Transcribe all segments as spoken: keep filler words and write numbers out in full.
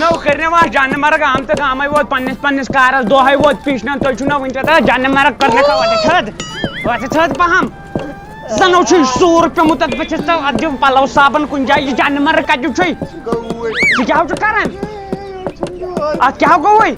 تو کٔرنہِ وۄنۍ جانہٕ مرگ آمتہٕ گامے ووت پننِس پننِس کارس دۄہے ووت پیچھنن، تُہۍ چھِو نہ وٕنہِ تہِ دپان جانہٕ مرگ کٔرنہِ کا وۄتہِ چھٔد، وۄتہِ چھٔد پہم۔ زن چھُ سُر پیومُت اتھ بٕتھِس تہٕ اتھ دِو پلو صابن کُنہِ جایہِ، یہِ جانہٕ مرگ کتیُک چھُے؟ ژٕ کیٛاہ چھُکھ کران؟ اتھ کیٛاہ گوٚوُے؟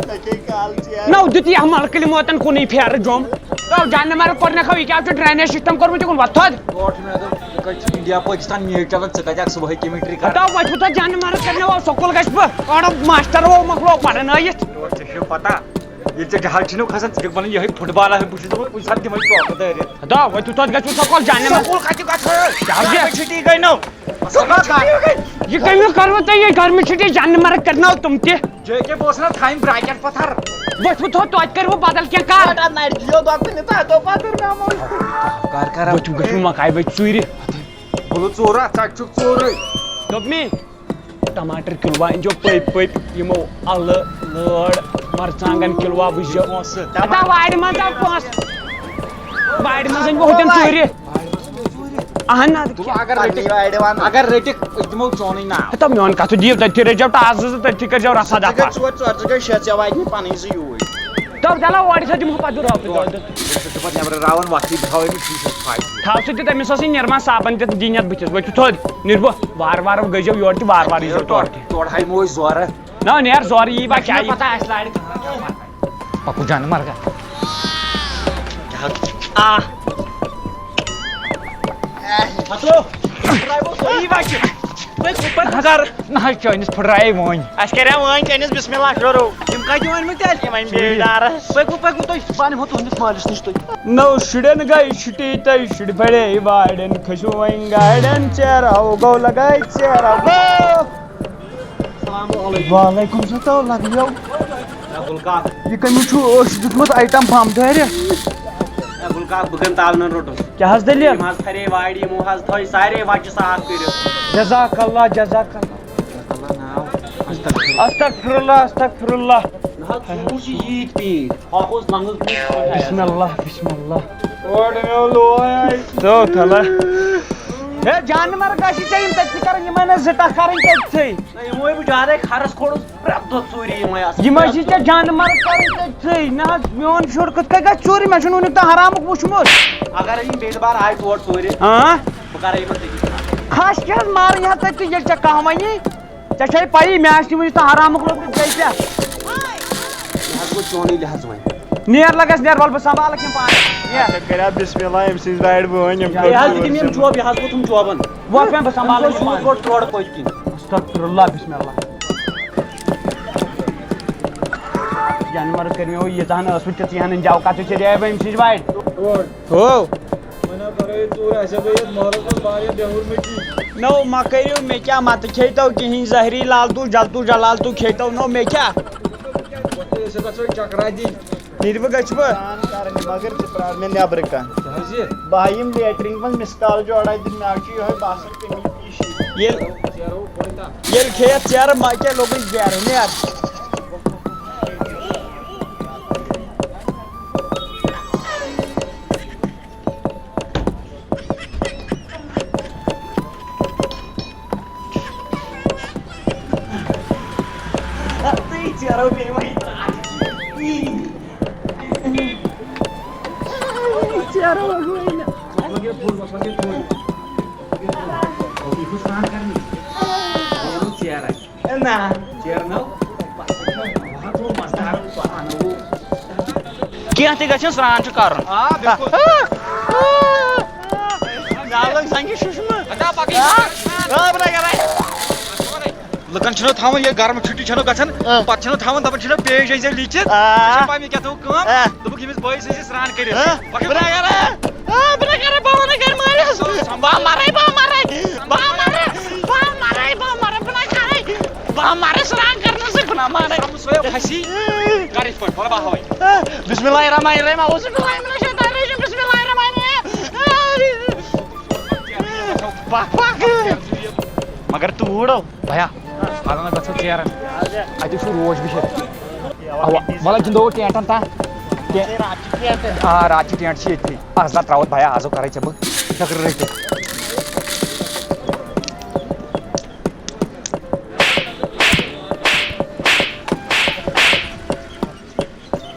نو دیُت یہِ ملکٕلۍ موتن کُنُے پھیرٕ جوٚم۔ تو جانہٕ مرگ کوٚرنکھو، یہِ کیٛاہ چھُ drainage system کوٚرمُت یِکُن؟ وۄتھ تھوٚد۔ ٹوٹھ مےٚ دوٚپ، ژٕ کتہِ چھُکھ؟ انڈیا پٲکستان میچ چلان، ژٕ کتہِ آکھ صبحٲے کمنٹری کران؟ ہتاو وۄنۍ چھُ تتھ جانہٕ مرگ کرنہِ وول سکوٗل گژھِ بہٕ اورٕ ماسٹر وول مۄکلو پرنٲیِتھ۔ ٹوٹھ، ژےٚ چھےٚ پتہ، ییٚلہِ ژےٚ جہاز چھُنہٕ کھسان، ژٕ چھُکھ ونان یہے فٹ بال ہا بہٕ چھُس دپان کُنہِ ساتہٕ دِمے ٹوپہٕ دٲرِتھ۔ ہتاو وۄنۍ چھُ تتھ گژھِ سکوٗل جانہٕ مرگ۔ سکوٗل کتہِ گژھٕ؟ کیٛاہ حظ یہِ؟ گرمی چھُٹی گٔے نو۔ یہِ کٔمِس کٔروٕ تۄہہِ یہِ گرمی چھُٹی جانہٕ مرگ کرناو تِم تہِ؟ جے کے بہٕ اوسُس نا تھاوٕنۍ bracket پتھر۔ ؤتھۍ وۄتھ تھوٚد، توتہِ کٔرِو بدل کینٛہہ کر۔ پتہٕ نرِ دِیو دۄکھٕ نہٕ تۄہہِ تو پتہٕ نامو۔ کر کر۔ ؤتھِو گٔژھِو مکاے ؤتھۍ ژوٗرِ۔ بُلہٕ ژوٗرا، ژٕ چھُکھ ژوٗرٕے۔ دوٚپ مے، ٹماٹر کِلوا أنۍزیو پٔپۍ پٔپۍ، یِمو اَلہٕ، لٲر، مرژٕوانٛگن کِلوا وٕچھزیو۔ پونٛسہٕ۔ ہتا وارِ منٛز آو پونٛسہٕ۔ وارِ منٛز أنۍ مےٚ ہُتٮ۪ن ژوٗرِ۔ اہن نہ، اَدٕ دوٚپُن، کیٛاہ؟ اگر رٔٹِکھ، اگر رٔٹِکھ، أسۍ دِمو چونٕے ناو۔ ہتا میون کتھ دِیِو تٔتھی، رٔٹۍزیو ٹاس زٕ زٕ تٔتھی، کٔرۍزیو رژھا ژٕ دفعہ۔ گٔے ژور، ژور، ژٕ گٔے شےٚ، ژےٚ واتہِ نہٕ پنٕنۍ زٕ یوٗرۍ۔ تو چلو اورٕ سا دِمہو پتہٕ بہٕ رۄپیہِ دۄہ تہٕ۔ ژٕ پتہٕ نٮ۪برٕ راوان وقتٕے، بہٕ تھاوَے نہٕ شیٖشس پھاٹہِ۔ تھاو سُہ تہِ تٔمِس ٲسٕے نِرما صابن تہِ دِنۍ یتھ بٕتھِس، ؤتھِو تھوٚد، نیٖرِو بہٕ وارٕ وارٕ گٔژھۍزیو یورٕ تہِ وارٕ وارٕ ییٖزیو تورٕ تہِ۔ تورٕ ہاے موج زورٕ۔ نہ، نیر زورٕ یی با کیٛاہ یی؟ پتہ آسہِ لارِ کانٛہہ کیٛاہ پتہ۔ پکو جانہٕ مرگا۔ آ۔ ہتو، ترٛاوو صحیح بچہِ۔ پٔکِو، پٔکِو گرٕ۔ نہ حظ، چٲنِس پھٕٹرایے وٲنۍ۔ اَسہِ کریٛاو وٲنۍ چٲنِس بسم اللہ شروع۔ یِم کَتہِ وٲنۍ مٕتۍ تیٚلہِ؟ یِمَے بیٚیہِ ڈارَس۔ پٔکِو، پٔکِو تُہۍ۔ بہٕ اَنہٕ ہو تُہٕنٛدِس مٲلِس نِش تُہۍ۔ نو شُرٮ۪ن گٔے چھُٹی تہٕ شُرۍ بڑے واڑٮ۪ن، کھٔسِو وۄنۍ گاڑٮ۪ن، ژیرٕ ہاو گوٚو لگاے ژیرٕ ہاو۔ السلام علیکم۔ وعلیکم السلام، لگیو۔ اے گُلہٕ کاک۔ یہِ کٔمِس چھُ اوس دیُتمُت item بم دٲرِتھ؟ اے گُلہٕ کاک، بہٕ کَمہِ تاونَن روٚٹُس؟ کیٛاہ حظ دٔلیٖل؟ یِم حظ کھرے واڑِ، یِمو حظ تھٲے سارے وَچہِ صاف کٔرِتھ۔ جزاک اللہ، جزاک اللہ۔ اللہ ناو۔ استغفر۔ استغفر اللہ، استغفر اللہ۔ نہ حظ، ژوٗر چھِ ییٖتۍ پیٖنتۍ۔ ہۄکھ اوس لنٛگُن پیٖنتۍ۔ بسم اللہ، بسم اللہ۔ اورٕ مےٚ لوے۔ تو تھلا۔ ہے جانور گژھِ ژےٚ یِم تٔتھی کَرٕنۍ، یِمَن ٲس زٕ ٹکھ کَرٕنۍ تٔتھی۔ نہ، یِمو ہے بہٕ زیادَے کھرَس کھوٚرُس، پرٛٮ۪تھ دۄہ ژوٗرِ یِمَے آسان۔ یِم حظ چھِ ژےٚ جانوَر کَرٕنۍ تٔتھٕے۔ نہ حظ، میون شُر کِتھ کٔنۍ گژھِ ژوٗرِ؟ مےٚ چھُنہٕ وٕنیُک تام حرامُک وٕچھمُت۔ اگر یِم بیٚیہِ دُبارٕ آے تور ژوٗرِ، ہاں؟ بہٕ کَرٕ یِمَن تٔتی۔ کھَس کیٛاہ حظ مارٕنۍ حظ تٔتھٕے، ییٚلہِ ژےٚ کانٛہہ وَنی؟ ژےٚ چھے پَیی، مےٚ آسہِ نہٕ وٕنیُک تام حرامُک لوٚگمُت بیٚیہِ کیٛاہ؟ یہِ حظ گوٚو چونُے لحاظ وۄنۍ۔ نیر لگس نیر، وَلہٕ بہٕ سنبھالکھ یِم پانہٕ۔ نیر۔ اچھا، کٔرِو بسم اللہ، أمۍ سٕنٛز وارِ بہٕ وۄنۍ یِم یہِ حظ دِتِم یِم چوب، یہِ حظ ووٚتھُم چوبن۔ وۄتھ وۄنۍ بہٕ سنبھالہٕ أمۍ یِم سوٗز پانہٕ۔ گۄڈٕ تورٕ پٔتۍ کِنۍ۔ استغفر اللہ، بسم اللہ۔ جانور کٔرۍ مےٚ ییٖژاہ ہن ٲسمٕژ تِژٕے ہن انجاو کتھ ژےٚ دِیے بہٕ أمۍ سٕنٛز وارِ۔ ہو۔ وۄنۍ ہا کرو یہِ ژوٗر، اَسہِ ہا گٔے یَتھ محلَس منٛز واریاہ بے حُرمتی۔ نو، مہ کٔرِو، مےٚ کیٛاہ، مہ تہٕ کھیٚیتو کِہیٖنۍ، زہری لالتوٗ جلتوٗ جلالتوٗ کھیٚیتو، نو، مےٚ کیٛاہ؟ أسۍ ہسا چھِ چکرا دِنۍ۔ نیٖرِو گژھِ بہٕ۔ سرٛان کرنہِ، مگر ژٕ پرٛار مےٚ نٮ۪برٕ کَنہِ۔ کیٛازِ؟ بہٕ ہا یِمہٕ لیٹرِنگ منٛز مِس کال جوڑا دِنہِ، مےٚ حظ چھُ یِہوٚے باسان کٔمی پیٖشی۔ ییٚلہِ، ییٚلہِ کھیٚیَتھ ژیرٕ مَکہِ لوٚگُے بیرٕ نیر۔ نہ۔ کینٛہہ تہِ گژھِ، سرٛان چھُ کرُن۔ آ، بِلکُل۔ مےٚ لٔج زنٛگہِ شُشمہٕ۔ ہتا پکٕنۍ۔ آ، بہٕ نہ کرے۔ لُکن چھِنہٕ تھاوان، ییٚلہِ گرمہٕ چھُٹی چھَنہٕ گژھان، آ۔ پتہٕ چھِنہٕ تھاوان، دَپان چھِنہ page أنۍ زِ لیٖکھِتھ۔ آ۔ ژےٚ چھےٚ پَے مےٚ کیٛاہ تھوٚو کٲم؟ آ۔ دوٚپُکھ، ییٚمِس بٲیِس أنۍ زِ سرٛان کٔرِتھ۔ آ۔ پَکھ۔ بہٕ نہ کرے۔ آ، بہٕ نہ کرے، بہٕ وَنَے گرِ مٲلِس۔ سنبھال۔ بہٕ مَرَے، بہٕ مَرَے، بہٕ مَرَے، بہٕ مَرَے، بہٕ نہ کرے۔ بہٕ مَرَے سرٛان کرنہٕ سۭتۍ، بہٕ نہ مَرَے۔ سمسویا پھسی۔ کر یِتھ پٲٹھۍ، وَلہٕ بہہ ہاوَے۔ بسم اللہ الرحمن الرحیم، اعوذ باللہ من الشیطان الرجیم، بسم اللہ الرحمن الرحیم۔ پکھ، پکھ۔ مگر توٗڑ او۔ بھیا، حالانہ گژھو ژیرن۔ اَتہِ چھُ روش بِہِتھ۔ اوا، وَلہٕ گِنٛدو ٹینٹن تام۔ ٹے-، آ، راتچہِ ٹینٹ چھِ ییٚتھی۔ آز نہ ترٛاوَتھ بھیا، آز ہو کَرَے ژےٚ بہٕ ٹھٔکرٕ رٔٹِتھ۔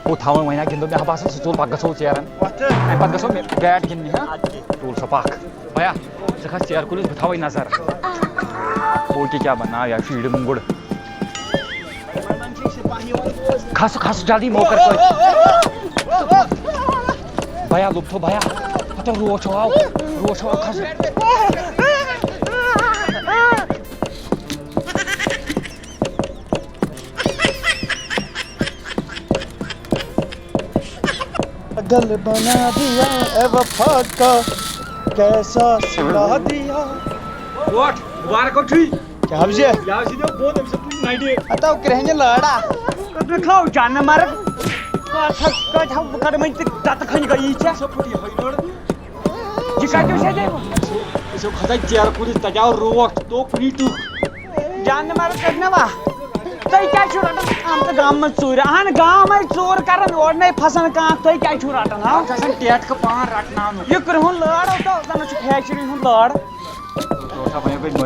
بہٕ تھاوَن وۄنۍ اَکھ گِنٛدو، مےٚ ہا باسان سُہ ژوٚل پَکھ گژھو ژیرَن۔ وۄتھ۔ اَمہِ پَتہٕ گژھو مےٚ بیٹ گِنٛدنہِ، ہا؟ اَدٕ کیٛاہ؟ ٹوٗل سا پَکھ۔ بیا، ژٕ کھس ژیرٕ کُلِس، بہٕ تھاوَے نظر۔ اوکے، کیٛاہ بَناو یا فیٖڈ مُنٛگُر۔ کھس، کھس جلدی، موکر کوئی۔ بیا، لُپ تھو بیا۔ ہتو روچھ آو، روچھ آو، کھس۔ پاگل بنا دیا اے وفا کا، کیسا سلا دیا۔ ووٹ، مبارک ہو ٹھیک۔ کیٛاہ حظ یہِ؟ یہِ حظ یہِ دیو بوٚد أمۍ سٕنٛز نَڈِ۔ ہتو کرٛہنہِ لٲڑا۔ کٔژ مےٚ کھاو جانہٕ مرگ۔ کَتھ حظ، کَتہِ ہاو بہٕ کَڑٕ وۄنۍ تہٕ دَتہٕ کھٔنۍ گٔیی ژےٚ۔ سۄ پھٕٹی ہٲے لٲڑ۔ یہِ کَتہِ اوس اَتہِ؟ أسۍ ہو کھسان ژیرٕ کُلِس، تَتہِ آو روٹھ، توٚپ نیٖٹُک۔ جانہٕ مرگ کٔرۍ نہ وا؟ تُہۍ کیٛازِ چھِو رَٹان آمژٕ گامہٕ منٛز ژوٗرِ؟ اَہَن، گام آے ژوٗر کَران، اورٕ نَے پھسان کانٛہہ، تُہۍ کیٛازِ چھِو رَٹان، ہا؟ اَتھ چھُ آسان ٹیٹھ کہٕ پان رَٹناونُک۔ یہِ کرٛہُن لٲر اوس، زَن چھُ فیشرِ ہُنٛد لٲر۔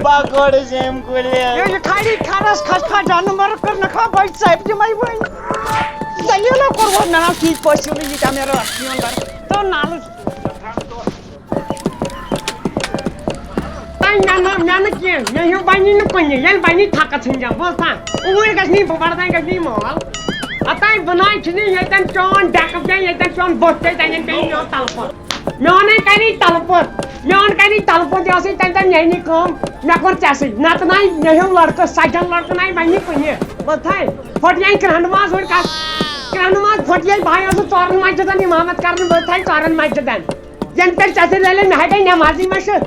پکوڑٕ چھِ أمۍ کُلہِ۔ یہِ چھُ کھڑی کھڑس کھس کھا جانور کٔر نہ کھا بٔڑ ژَپہِ تِمَے وۄنۍ۔ زٔمیٖنو کوٚر وۄنۍ نہ نا ٹھیٖک پٲٹھۍ چھُنہٕ یہِ کیٛاہ مےٚ رٲتھ یِوان گَرٕ۔ تہٕ نالہٕ۔ تَمہِ مےٚ نہٕ، مےٚ نہٕ کینٛہہ، مےٚ ہیوٗ بَنی نہٕ کُنہِ، ییٚلہِ بَنی تھَکَتھ ژھٕنجَم، بوز تھا؟ اوٗرۍ گژھِ نہٕ یہِ بَڑدانۍ گژھِ نہٕ یہِ مال۔ اَتھ تام بُناے چھِنہٕ ییٚتٮ۪ن چون ڈٮ۪کہٕ پیٚیہِ، ییٚتٮ۪ن چون بُتھ پیٚیہِ، تَتٮ۪ن پیٚیہِ میون تَلہٕ پھوٚت۔ میون ہے کَری تَلہٕ پوٚت، میون کَری تَلہٕ پوٚت، یہِ اوسُے تَمہِ دۄہ میٛٲنی کٲم، مےٚ کوٚر ژےٚ سۭتۍ، نَتہٕ نَے مےٚ ہیوٗ لٔڑکہٕ، سَجَن لٔڑکہٕ نَے بَنہِ کُنہِ۔ بہٕ تھَے پھوٚٹ یہِ کرٛہنہٕ ماز وٕنۍ کَتھ، کرٛہنہٕ ماز پھوٚٹ یہِ بایہِ اوسُس ژورَن مسجِدَن اِمامَت کَران، بہٕ تھَے ژورَن مسجِدَن۔ یَنہٕ پٮ۪ٹھ ژےٚ سۭتۍ رَلے مےٚ ہَے گٔے نٮ۪مازٕے مَشٕر۔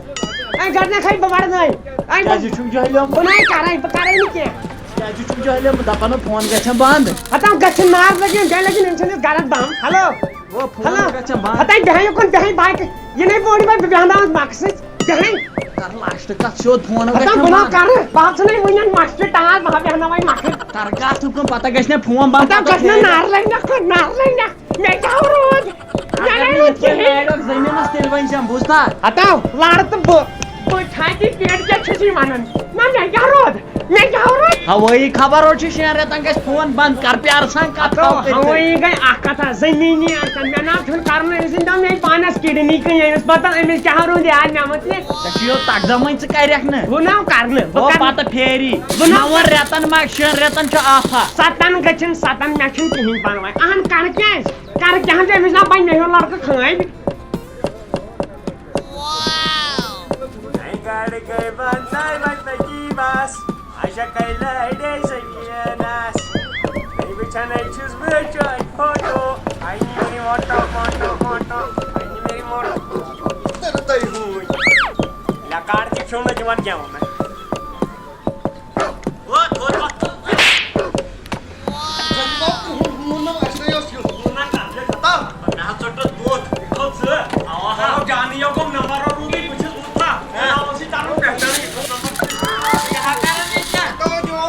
وۄنۍ گۄڈٕنٮ۪تھ ہَے بہٕ وَڑنٲے۔ وۄنۍ کیٛازِ چھُکھ جٲہِل؟ بہٕ نَے کَرَے، بہٕ کَرَے نہٕ کینٛہہ۔ کیٛازِ چھُکھ جٲہِل؟ بہٕ دَپان نہٕ فون گژھِ ہا بنٛد۔ ہَتاو گژھِ نار لَگہِ، بیٚیہِ لَگہِ أمۍ سٕنٛدِس گَرَس بم۔ ہیلو۔ او، فون ہیلو۔ گژھِ ہا بنٛد۔ ہَتاے بیٚہہ یُکُن، بیٚہہ بایکہِ۔ یہِ نَے بوٚڑ بَے، بہٕ بیٚہناوَس مَکہٕ سۭتۍ۔ بیٚہہ۔ کَر لاسٹ کَتھ سیوٚد، فون گژھِ ہَتاو ہا بہٕ نہ بنٛد۔ کَرٕ، بہٕ ہَتھ ژھٕنَے وٕنٮ۪ن مَکہٕ پٮ۪ٹھ ٹاس، بہٕ ہا بیٚہناوَے مَکہٕ۔ کَر کَتھ ہُکُن، پَتہ گژھِ نہ فون بنٛد، ہَتاو پَتہ گژھِ نہ گژھِ۔ نار لَگہِ نہ کھۄر، نار لَگہِ نہ۔ مےٚ کیٛاہ روٗد؟ مےٚ اگر نَے نہٕ روٗد یِتھ کٔنۍ کِہیٖنۍ۔ لارٮ۪کھ زٔمیٖنَس، تیٚلہِ ؤنۍ زٮ۪م، بوٗزتھا؟ ہَتاو، لارٕ تہٕ بہٕ۔ بہٕ چھَس یہِ پیٹہِ کیٛاہ چھُس یہِ وَنان؟ نہ، مےٚ کیٛاہ روٗد؟ مےٚ کیٛاہ روٗد؟ ہوٲیی خبر روٗد چھُ شٮ۪ن رٮ۪تَن گژھِ فون بنٛد، کر پیارٕ سان کَتھ ہَتاو، تھاو کٔرِتھ۔ ہوٲیی گٔے اَکھ کَتھا، زٔمیٖنی آسَن۔ مےٚ نہ چھُنہٕ کَرُن أمۍ سٕنٛدۍ دۄہ، مےٚ پانَس کِڈنی کٕنۍ أمِس، پَتہٕ أمِس کیٛاہ روٗد یاد نِمُت یہِ؟ ژےٚ چھُ یہِ تَگدَمٕے، ژٕ کَرٮ۪کھ نہٕ۔ بہٕ نہ کَرٕ نہٕ، بہٕ ہو کَرٕ نہٕ۔ پَتہٕ پھیری۔ بہٕ نہ نَوَن رٮ۪تَن ما شٮ۪ن رٮ۪تَن چھُ آفا۔ سَتَن گٔژھِن سَتَن، مےٚ چھُنہٕ کِہیٖنۍ پَرواے۔ اَہَن کَرٕ کیٛازِ؟ کَرٕ کیٛاہ ہن تٔمِس نا بَنہِ مےٚ ہیوٗ لڑکہٕ خٲنۍ۔ نَے گاڑِ گٔے بنٛد، نَے وَتہِ لَگی بَس۔ اَچھا کَے لَڑے زٔمیٖنَس۔ نَے وٕچھان ہے چھُس بہٕ چٲنۍ فوٹو۔ آئی نی میری موٹو، موٹو، موٹو۔ آئی نی میری موٹو۔ تیٚلہِ تُہۍ ہوٗنۍ۔ لَکار تہِ کھیوٚو نہٕ تِمَن گٮ۪وُن۔ ووت، ووت، ووت۔ مےٚ حظ ژوٚٹُس بُتھ۔ کھوٚت ژٕ۔ اَوا، ہا۔ جانٕے یو گوٚم نمبر روٗدٕے، بہٕ چھُس بُتھ نا۔ ہا۔ مےٚ اوسُے تَرُن پٮ۪ٹھٕ۔ یہِ ہا کَران یہِ کیٛاہ؟ تِمو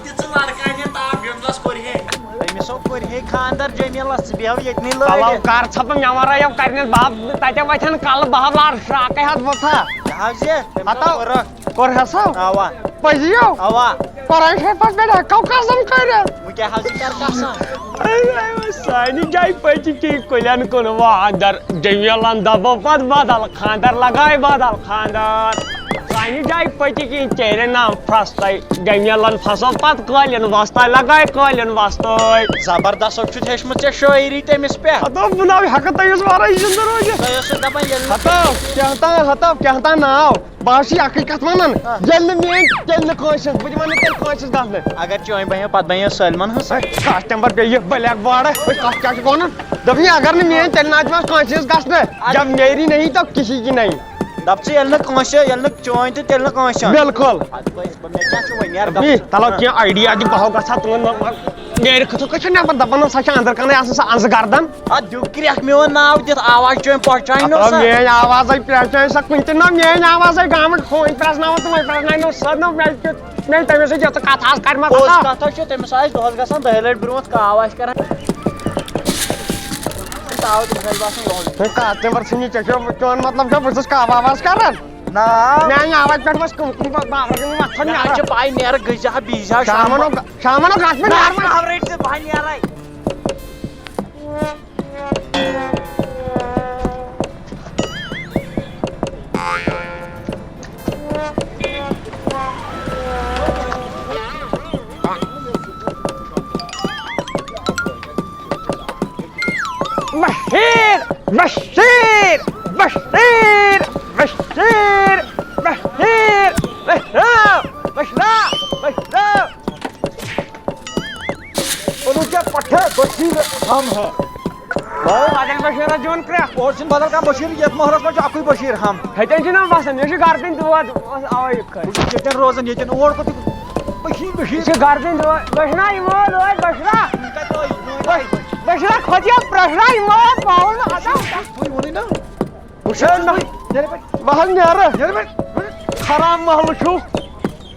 دِژ ژٕ لڑکہٕ اَنہِ تاو بیٚنزَس کوٚر ہے۔ أمِس ہو کوٚر ہے خانٛدر جمیٖلَس، ژٕ بیٚہو ییٚتنٕے لٲرِتھ۔ پَلو کر ژھۄپہٕ مٮ۪وَر یَو کَرنہِ بَب، تَتہِ وۄتھن کَلہٕ بَہہ لار شراکَے ہَتھ بُتھا۔ نہ حظ یہِ، تٔمۍ ہتو۔ کوٚر کوٚر ہسا؟ اوا۔ پٔزی یو؟ اوا۔ قرآن شریف پٮ۪ٹھ ہٮ۪کو قسم کٔرِتھ؟ وۄنۍ کیٛاہ حظ یہِ کَرٕ قسم؟ اے، اے، سانہِ جایہِ پٔتۍ کِنۍ کُلٮ۪ن کُن وادر، جمیٖلَن دَپو پَتہٕ بدل خانٛدر، لگاے بدل خانٛدر۔ سانہِ جایہِ پٔتۍ کِنۍ چیرِ نام پھرٛستَے، جمیٖلَن پھسو پَتہٕ قٲلیٖن وۄستَے، لگاے قٲلیٖن وۄستَے۔ زبردست چھُتھ ہیٚچھمٕژ ژےٚ شٲعری تٔمِس پٮ۪ٹھ۔ ہتو بہٕ نہ ہٮ۪کہٕ تٔمِس وَرٲے زِندٕ روٗزِتھ۔ تۄہہِ اوسوُ دَپان ییٚلہِ نہٕ ہتو، کیٛاہ تام، ہتو، کیٛاہ تام ناو۔ بہٕ حظ چھُس اَکٕے کَتھ وَنان، آ۔ ییٚلہِ نہٕ میٛٲنۍ، تیٚلہِ نہٕ کٲنٛسہِ ہٕنٛز۔ بہٕ دِمہٕ نہٕ تیٚلہِ کٲنٛسہِ ہٕنٛز گژھنہٕ۔ اگر چٲنۍ بَنیو، پَتہٕ بَنیو سٲلمَن ہٕنٛز۔ ہے، کَتھ تَمہِ پَتہٕ بیٚیہِ یہِ بٕلیک بورڈ، ہے، کَتھ کیٛاہ چھُکھ وَنان؟ دوٚپُن، اگر نہٕ میٛٲنۍ، تیٚلہِ نہٕ اَتہِ منٛز کٲنٛسہِ ہٕنٛز گژھنہٕ۔ اَدٕ جب میری نہیں تو کسی کی نہیں۔ دَپ ژٕ، ییٚلہِ نہٕ کٲنٛسہِ، ییٚلہِ نہٕ چٲنۍ تہٕ تیٚلہِ نہٕ کٲنٛسہِ ہٕنٛز۔ بِلکُل۔ اَدٕ بہٕ، بہٕ، مےٚ کیٛاہ چھُ وۄنۍ، یارٕ، بی، گژھُن؟ تَلو ہاں۔ کینٛہہ آیڈیا دِ، بہٕ ہاو گژھٕ ہا تُہُنٛد، نیرِ کھٔژو کٔژ چھِ نٮ۪بَر، دَپان، سۄ چھِ أنٛدرٕ کَنَے آسان، سۄ اَنٛزٕ گردَن۔ اَتھ دیُت کرٛٮ۪کھ میون ناو دِتھ، آواز چٲنۍ پہچانہِ نہٕ ہتو سۄ۔ میٲنۍ آواز آیہِ پہچانہِ سۄ کُنہِ تہِ، نہ میٲنۍ آواز آیہِ گامٕکۍ ہوٗنۍ پرٛزناوان تہٕ وۄنۍ پرٛزناونو سۄ، نہ مےٚ کیُتھ، مےٚ تٔمِس سۭتۍ یۄژٕ کَتھ آز کَرِ مےٚ پوٚز پَتہ۔ کَتھ حظ چھِ، تٔمِس آسہِ دۄہَس گژھان دَہہِ لَٹہِ برونٛٹھ کاو آسہِ کران۔ تاو تٔمِس آسہِ باسان یِہوٚے۔ ہے کَتھ تَمہِ پَتہٕ ژھٕنہِ ژےٚ چھُ چون مطلب چھُ بہٕ چھُس کاو آواز کران؟ نا۔ میانہِ آوازِ پٮ۪ٹھ وَس کٕم کٕم با-، باورٕ کٕم وَتھن مےٚ حظ چھِ پاے، نیرٕ گٔے زِ ہا بیٚیہِ زِ ہا شامن۔ شامن۔ شامن اوس اَتھ منٛز نار، نیرُن۔ باورٕ رٔٹۍ زِ بہٕ ہا نیرے۔ بشیر، بشیر، بشیر، بشیر، بشیر، بشرا، بشرا، بشرا۔ انہوں کے پٹھے بشیر ہم ہے۔ بدل بشیر جون کرٛٮ۪کھ۔ اور چھُنہٕ بدل کانٛہہ بشیر، یتھ محلس منٛز چھُ اکُے بشیر ہم۔ ہتٮ۪ن چھُنہ بسان، مےٚ چھُ گرٕ تہِ دود، بس اوے یِتھ کٔنۍ۔ بہٕ چھُس ییٚتٮ۪ن روزان، ییٚتٮ۪ن اور کوٚت بشیر، بشیر۔ یہِ چھُ گرٕ تہِ دود، بشرا یِمو دود، بشرا۔ بشرا کھۄتہِ پرٛشرا یِمو، پاوُن ادا۔ تُہۍ ووٚنُے نا۔ وٕچھ حظ نہ۔ نیرٕ پتہٕ۔ بہٕ حظ نیرٕ۔ نیرٕ پتہٕ۔ خراب محلہٕ چھُ۔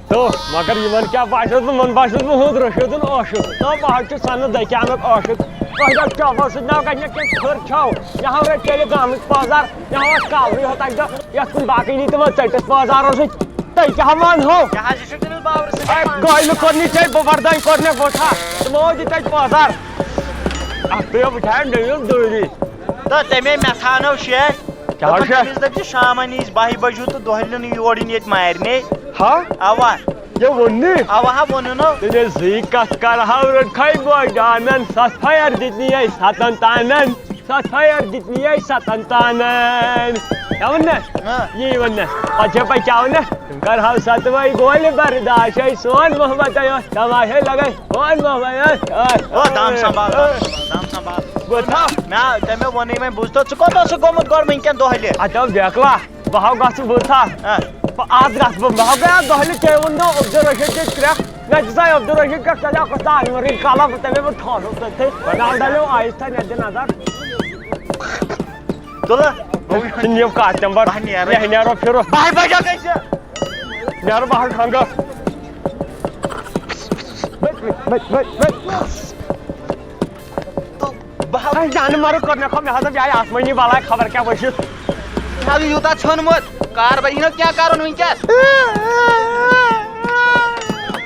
تو مگر یِمن کیٛاہ باسیو، یِمن باسیو بہٕ ہُنٛد رٔشیٖدُن عٲشِق۔ نہ، بہٕ حظ چھُس سنہٕ دٔکیانُک عٲشِق۔ تۄہہِ حظ چاوو سۭتۍ ناو گژھِ مےٚ کینٛہہ ژھٔر چھاو۔ یہِ ہاو رٔٹۍ تیٚلہِ گامٕکۍ پٲزار، یہِ ہاو اَسہِ کالرٕے ہوت اَکہِ دۄہ، یَتھ کُن باقٕے نی تِمن ژٔٹِس پٲزارو سۭتۍ۔ تۄہہِ کیٛاہ وَنہو؟ یہِ حظ، یہِ چھُ تٔمِس باورٕ سۭتۍ اے، پانہٕ۔ گٲلۍ کٔر نہٕ ژےٚ، بہٕ وردٲنۍ کوٚر مےٚ بوٚٹھ ہا۔ تِمو دِتۍ تَتہِ پٲزار۔ اَتھ پیٚیو وٕچھان ڈٔنِس دوٗری۔ تہٕ تَمے مےٚ ژھانو شیخ۔ کیٛاہ دوٚپُن، شیخ؟ تٔمِس دٔپۍ زِ شامَن یی أسۍ بَہہِ بَجہِ ہیوٗ تہٕ دۄہلہِ نہٕ یور یُن ییٚتہِ مارنہِ۔ ہا؟ اَوا۔ یہِ ووٚن نہٕ؟ اَوا ہا ووٚنُن نو۔ تیٚلہِ زٕے کَتھ کَرٕ ہاو رٔٹۍ کھَے بوے ڈانَن، سَتھ فایَر دِتۍ نہٕ یہِ اَسہِ سَتَن تانَن۔ سَتھ فایَر دِتۍ نہٕ یہِ اَسہِ سَتَن تانَن۔ کیٛاہ ووٚن نہ؟ ہاں۔ یی ووٚن نہ۔ پَتہٕ چھےٚ پَتہٕ کیٛاہ ووٚن نہ؟ تِم کَرہاو سَتوَے گولہِ برداش، ہے سون محبت، ہے اوس تماشے لگے، سون محبت، ہے۔ او، دم سنبھال، دم سنبھال، دم سنبھال۔ بہٕ تھاو۔ مےٚ، تٔمۍ مےٚ ووٚنُے وۄنۍ، بوٗزتھا، ژٕ کوٚت اوسُکھ گوٚمُت گۄڈٕ وٕنکٮ۪ن دۄہلہِ؟ ہتو بیکلا، بہٕ ہاو گژھٕ بہٕ تھا۔ ہاں۔ بہٕ آز گژھٕ بہٕ، بہٕ ہاو گٔیاس دۄہلہِ، ژےٚ ووٚن نہٕ عبدالرشید تہِ کرٛٮ۪کھ، نہ دِژاے عبدالرشید کرٛٮ۪کھ، ژےٚ لیکھ اوس تاج مگر یہِ کلب، تٔمۍ ووٚن ٹھوٚل، تٔتھٕے ناو ڈلیو آیس تھا، مےٚ دِ نظر۔ تُلہٕ۔ ژٕ نِیِو کتھ تمہِ پتہٕ۔ بہٕ نیرٕ۔ یہِ نیرو پھِرُن۔ بہٕ بجا گژھِ۔ نیرٕ بہٕ ہا کھنٛگہٕ۔ بہٕ ہا۔ اے، جانہٕ مرٕ کوٚر مےٚ کھو، مےٚ ہسا بیٚیہِ آسمٲنی بلاے خبر کیٛاہ ؤسِتھ۔ مےٚ حظ یوٗتاہ ژھیوٚنمُت۔ کار بہٕ یی نہٕ کیٛاہ کرُن وٕنکیٚس۔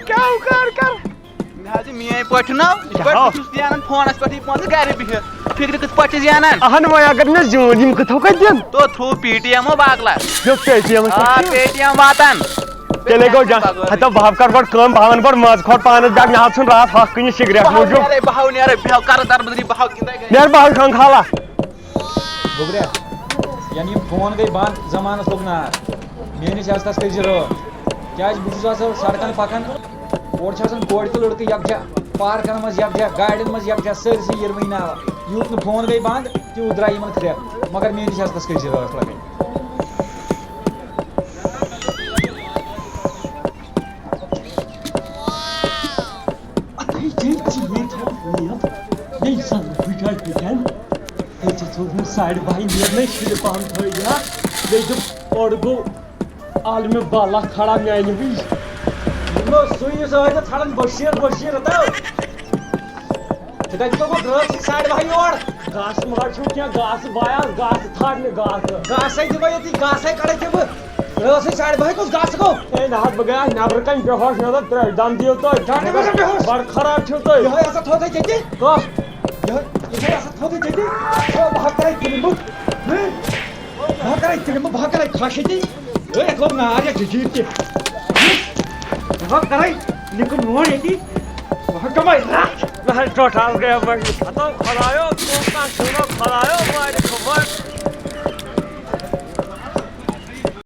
کیٛاہ کار کر؟ مےٚ حظ چھِ میٲنۍ پٲٹھۍ ناو، یِتھ کیٛاہ پٲٹھۍ ہاو؟ بہٕ چھُس زینان فونس پٮ۪ٹھ یہِ پونٛسہٕ گرِ بِہِتھ۔ فِکرِ کِتھ پٲٹھۍ چھِ زینان؟ اہن وۄنۍ اگر مےٚ زیوٗن، یِم کِتھ پٲٹھۍ دِن؟ تو تھوٗ پی ٹی ایم ہو باغلا۔ دیُت پے ٹی ایم آ، پے ٹی ایم واتان۔ تیٚلے گوٚو جان۔ بغٲرٕے۔ ہتا بہٕ ہاو کر گۄڈٕ کٲم، بہٕ ہاوَن گۄڈٕ منٛز کھۄڈ پانَس بیٛاکھ، مےٚ حظ ژھُن راتھ ہۄکھ کٕنِس سِگریٹ بہٕ ہاو موٗجوٗب۔ نیرے، بہٕ ہاو نیرے، بہٕ ہاو کرٕ دربٕدری، بہٕ ہاو گِنٛدے گَرِ۔ نیرٕ بہٕ ہاو کھنٛگ کھالا۔ گوٚبریا، یَنہٕ یِم فون گٔے بنٛد، زمانَس لوٚگ نار۔ میٛٲنِس عزتَس کٔرۍ زِ رٲچھ، کیٛازِ بہٕ چھُس آسان سڑکَن پَکان، اورٕ چھِ آسان کورِ تہٕ لٔڑکہٕ یَکجاہ، پارکَن منٛز یَکجاہ، گاڑٮ۪ن منٛز یَکجاہ، سٲرسٕے یِروٕنۍ ناوٕ۔ یوٗت نہٕ فون گٔے بنٛد، تیوٗت درٛاے یِمَن کرٛٮ۪کھ، مگر میٛٲنِس عزتَس کٔرۍ زِ رٲچھ لَگٕنۍ۔ اَتھٕے چیٚنۍ چھِ ییٚتہِ تھاوُن نیب، بیٚیہِ زَن بٕجَر بٕجَن۔ تیٚلہِ چھِ ژھوٚٹ مےٚ ساڑِ باہہِ نیرنَے، شُرِ پَہَم تھٲے یا بیٚیہِ دوٚپ اورٕ گوٚو عالمِ بالا کھڑا میٛانہِ وِزِ۔ یِمو سُے یُس ٲدۍ ژھانٛڈان بشیٖر، بشیٖر ہتو۔ ژٕ کَتہِ چھُکھ گوٚمُت رٲژ سٕے ساڑِ باہہِ یور؟ گاسہٕ مہ حظ چھُو کینٛہہ، گاسہٕ بایاس، گاسہٕ ژھانٛڈنہِ گاسہٕ۔ گاسَے دِمَے ییٚتی، گاسَے کَڑَے دِمہٕ۔ رٲژ سٕے ساڑِ باہہِ کُس گاسہٕ گوٚو؟ ہے نہ حظ، بہٕ گٔیاس نٮ۪برٕ کَنہِ بے ہوش، مےٚ دوٚپ ترٛٲوِو دَم دِیِو تُہۍ۔ کیٛاہ گٔے مےٚ بے ہوش؟ بَڑٕ خراب چھِو تُہۍ۔ یِہوٚے ہسا تھوٚو تۄہہِ ییٚتی۔ کَتھ؟ یِہوٚے، یِہوٚے ہسا تھوٚو تۄہہِ ییٚتی۔ ہے، بہٕ ہا کَرَے فِلمہٕ۔ ہے، بہٕ ہا کَرَے فِلمہٕ، بہٕ ہا کَرَے خاش ییٚتی۔ ہے، اَتہِ لوٚگ نار یَتھ جٔجیٖر تہِ۔ بہٕ ہا کَرَے نِکہٕ مون ییٚتی۔ بہٕ ہا کَمَے رَٹھ۔ نہ حظ، ٹوٹھ حظ گٔیَم وۄنۍ۔ ہتو خۄدایو، ژٕ کانٛہہ چھُنہٕ خۄدایو مالِک وۄنۍ۔